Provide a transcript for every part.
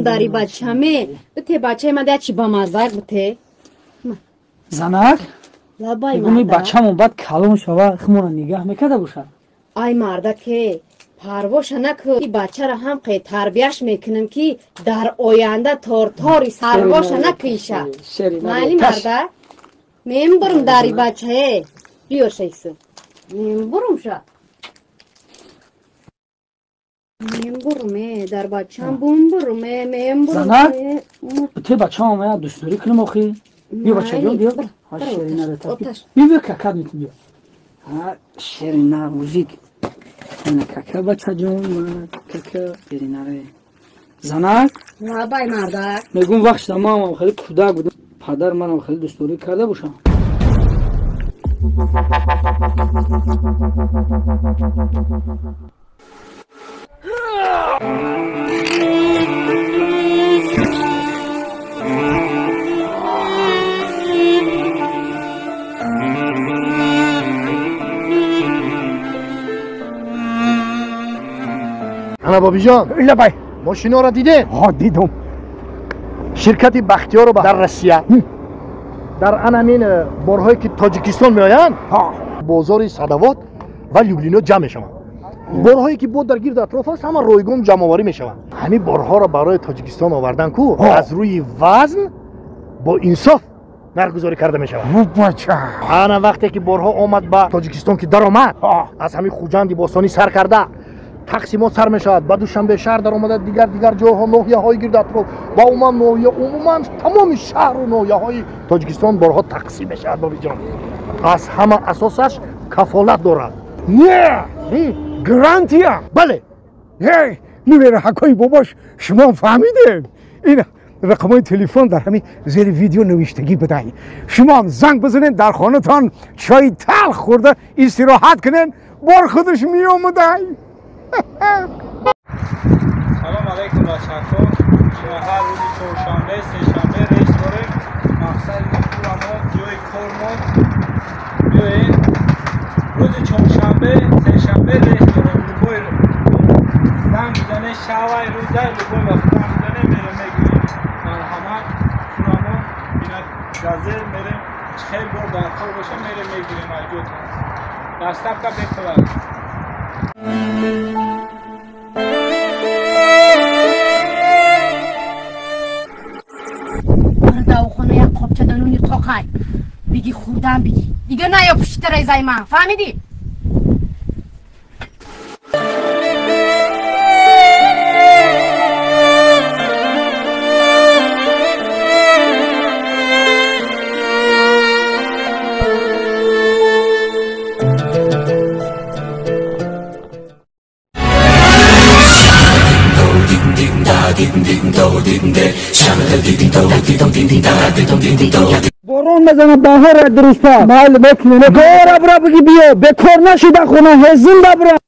Дари бачаме, бите бачаи ма да чи бамазак бите. Занак? Лабай марда. Бачамон баъд калон шава хмона нигаҳ мекарда бошад. Ай марда ке, парвоша наку, и бачара ҳам қе тарбияш мекунам ки дар оянда тортори сарвоша накиша. Майли марда? Мембурум дари бачае. Биё шайсу. Мембурумша. Мембуруме, дар бачам бумбуруме, мембуруме. Занак, те бачам омая дӯстдорӣ кунем охи. Биё бачаҷон, биё. Ҳа шерина ретапи. Биё, биё какат мекунем, биё. Ҳа шерина мужик. Ина кака бачаҷон, кака шерина ре. Занак? Лабай мардак. Мегум вақт шуда ман хеле кӯдак будам. Падар манам хеле дӯстдорӣ карда бошам. Ана бобиҷон, лабай, мошиноро дидем? Ҳо, дидум. Ширкати Бахтиёрова дар Россия дар анамин борҳое ки Тоҷикистон меоянд, бозори Садовод ва Люблино ҷамъ мешаванд. Борҳое ки бо дар гирду атроф аст, ҳама ройгон ҷамъоварӣ мешаванд. Ҳамин борҳоро барои Тоҷикистон овардан ку аз рӯи вазн бо инсоф нархгузорӣ карда мешавад. Ана вақте ки борҳо омад ба Тоҷикистон ки даромад, аз ҳамин Хуҷанди бостонӣ сар карда тақсимот сар мешавад, ба Душанбе шаҳр даромада, дигар дигар ҷойҳо, ноҳияҳои гирду атроф ва умуман ноҳия, умуман тамоми шаҳру ноҳияҳои Тоҷикистон борҳо тақсим мешавад. Бобиҷон, аз ҳама асосаш кафолат дорад. Не, гарантия. Бале. Эй, нумераҳакҳои бобош шумо фаҳмидем. Ин рақамҳои телефон дар ҳамин зери видео навиштагӣ будай. Шумоам занг бизанед, дар хонатон чойи талх хӯрда истироҳат кунед, бор худаш меомадай. Салом алейкум бачаҳо. Шумо ҳар рӯзи чоршанбе, сешанбе рейс дорем. Мақсади мо пуламон, ҷои кормон. Биёед. Рӯзи чоршанбе, сешанбе рейс дорем. Любой занг бизанед, шавай рӯзай, любой вақт занг бизанед, мерем мегирем. Марҳамат, пуламон, ина газел мерем. Хел бор дар кор боша, мерем мегирем айҷотон. Доставка бепул. Давхона як қопча дануни қоқай. Биги хурдан биги. Дига наё пуштарай зай ман, фаҳмидӣ? Борон мезанад баҳор дуруста. Майли мекунем. Гора бра биги биё. Бекор нашида хона ҳезим бабра.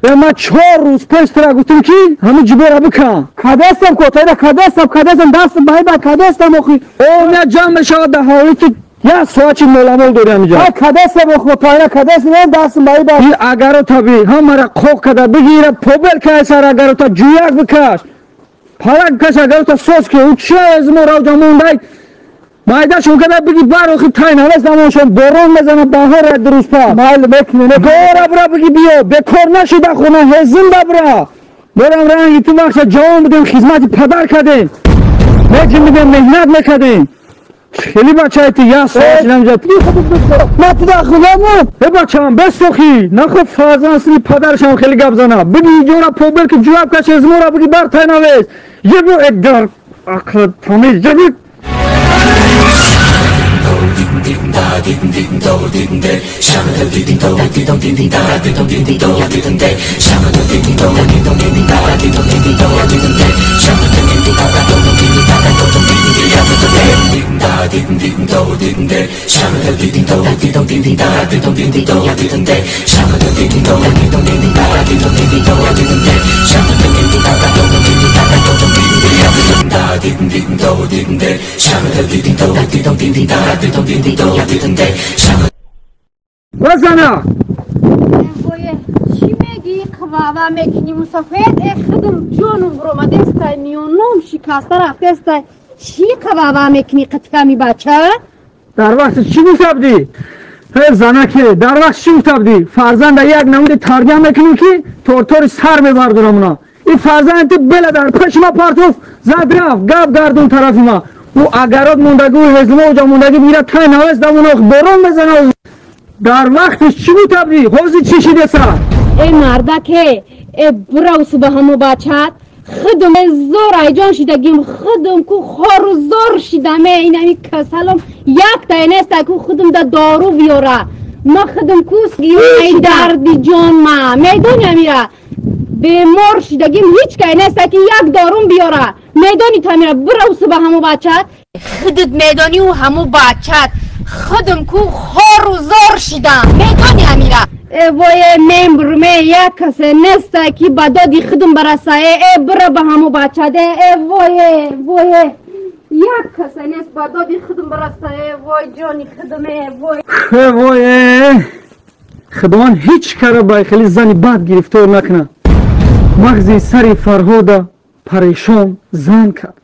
Бе ма 4 рӯз пеш тра гуфтам ки ҳамин ҷибора бикан. Кадастам котайра кадастам кадастам дастам байба кадастам охи. О не ҷамъ мешавад дар ҳолати ту як соати моламол дори ҳаминҷа. Ҳа кадастам охи котайра кадастам дастам байба. Ин агарота би ҳамара қоқ када бигира побел кай сар агарота ҷуяк бикаш. Палак бикаш агарота соз ки ӯ чи аз мо равҷа мондай. Майдашон када биги бар охи тай навес намоншон борон мезанад баҳор дуруста. Майли мекунем. Гора бра биги биё. Бекор нашида хона ҳезим бабра. Борам ранги ту вақта ҷавон будем, хизмати падар кардем. Меҷимидем, меҳнат мекардем. Хеле бачаи ти як соат намҷа. Ма ту да худамон. Э бачам, бесохи. Нахо фарзанд сини падаршам хеле гап зана. Биги иҷора побел ки ҷӯяб каш эзмора биги бар тайнавес. Ебу эдар ақл тамиз ебу. Вазана! Чӣ мегӣ? Қвава мекунӣ мусофир? Э худум ҷонум буромадестай, миёном шикаста рафтестай. Чӣ қвава мекунӣ қитқами бача? Дар вақти чӣ гуфта будӣ? Э занаке, дар вақти чӣ гуфта будӣ? Фарзанда як намуди тарбия мекунем ки тортори сар мебардорам уна. Ин фарзанди бела дар пеши ма партоф, зад рафт, гап гардон тарафи ма. Ӯ агарот мондагӣ, ӯ ҳезумо уҷа мондагӣ мира тай навес дамона борон мезана. Дар вақтиш чӣ гуфта будӣ? Ҳозир чӣ шидеса? Э мардаке, э буравсу ба ҳамо бачат. Худум зор айҷон шидагим, худум ку хору зор шидаме, инами касалом якта неста ку худум да дору биёра. Ма худум ку ай дарди ҷон ма, медони амира. Бемор шидагим ҳеҷ кай неста ки як дорум биёра. Медони тамира буравсу ба ҳамо бачат. Худут медони ӯ ҳамо бачат. Худум ку хору зор шидам, медони амира. Э вое мембурме як касе неста ки ба доди худум бараса. Э бура ба ҳамо бачаде. Э вое вое як касе нест ба доди худум бараса. Э вой ҷони худум, э вой. Э вое Худованд ҳеҷ кара ба хеле зани бад гирифтор накунад. Мағзи сари Фарҳода парешон зан кард.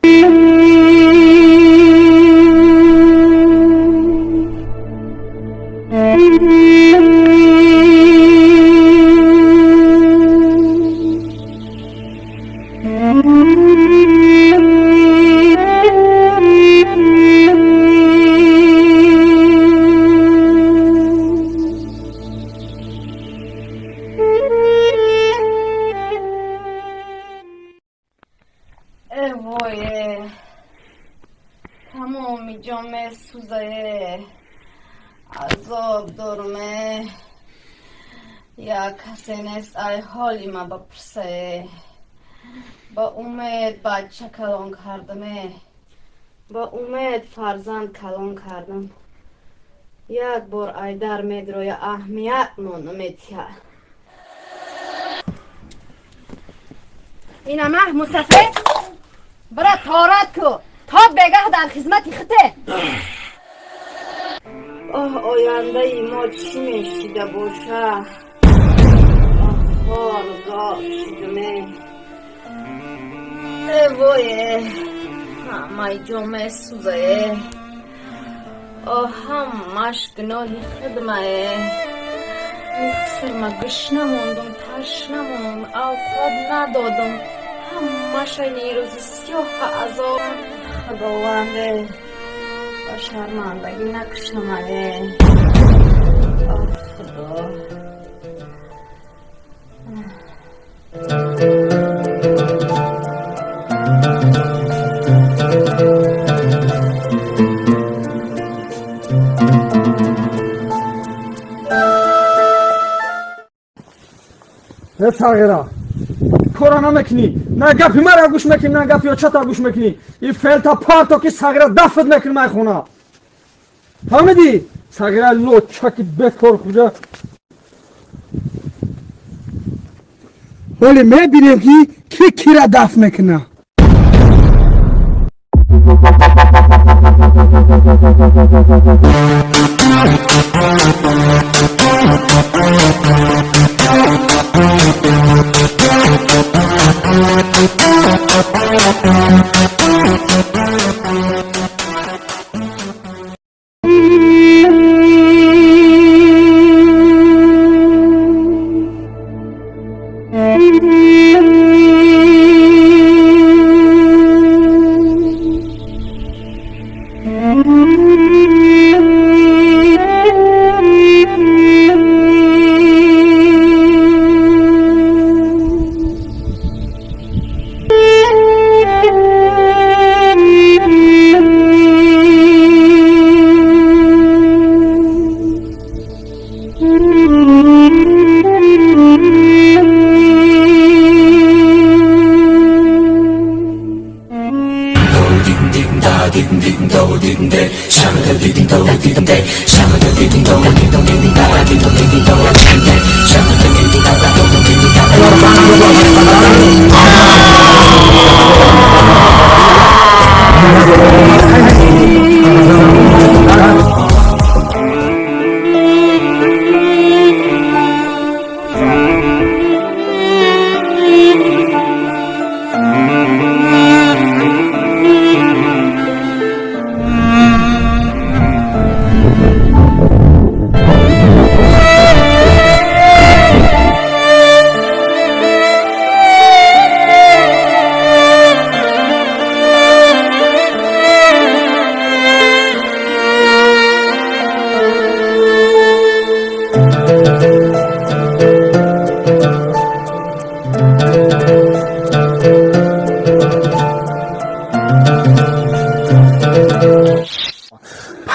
тамоми ҷоме сӯзае, азоб дорме, як касе нест ай ҳоли ма бапурсае. Ба умед бача калон кардаме, ба умед фарзанд калон кардам. Як бор айдар медроя аҳамият монаметия. Инамаҳ мусафед, бира торат ку, то бегаҳ дар хизмати хите. Оҳ, ояндаи мо чӣ мешида боша? Оҳ, хорзор шидаме. Э вое, ҳамаи ҷо месӯзае. Оҳ, ҳамаш гуноҳи хидмае. Михсирма гӯшна мондум, ташна мондум, авқот надодум. Ҳамашай нерӯзи сиёҳа азоб. Худованде, ба шармандагӣ накушамае. Оҳ, Худо. Э сағира, кора намекунӣ, на гапи мара гӯш мекунӣ, на гапи очата гӯш мекунӣ. Ин фелта парто ки сағира дафт мекунӣ май хона. Фаҳмидӣ? Сағира лочаки бекор хуҷа. Ҳоле мебинем ки ки кира дафт мекуна.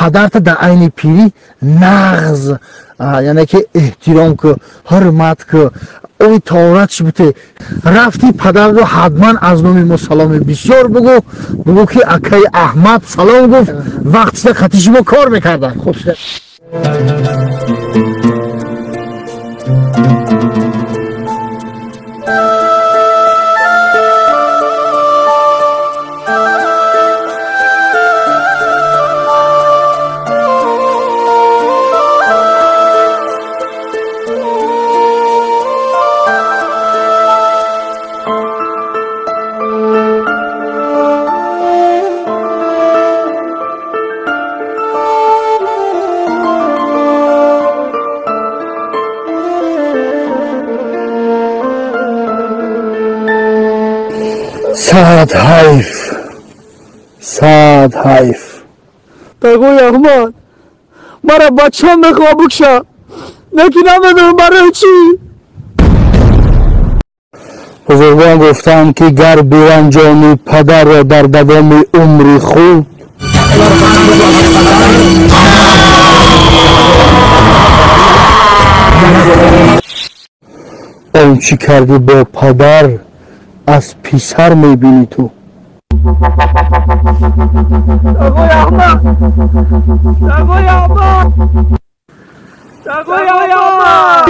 Падарта дар айни пирӣ нағз, яъне ки эҳтиром ку, ҳурмат ку, ои торатш бите. Рафти падарро ҳатман аз номи мо саломи бисёр бугӯ, бугӯ ки акаи Аҳмад салом гуфт, вақтида хати шумо кор мекарданд. Сад ҳайф, сад ҳайф. Тағои Аҳмад, мара бачам мехоҳа бикша, лекин намедонам барои чӣ. Бузургон гуфтанд, ки гар биранҷони падарро дар давоми умри худ, он чӣ кардӣ бо падар аз писар мебинӣ ту. Тағои Аҳмад, тағои Аҳмад, тағои Аҳмад.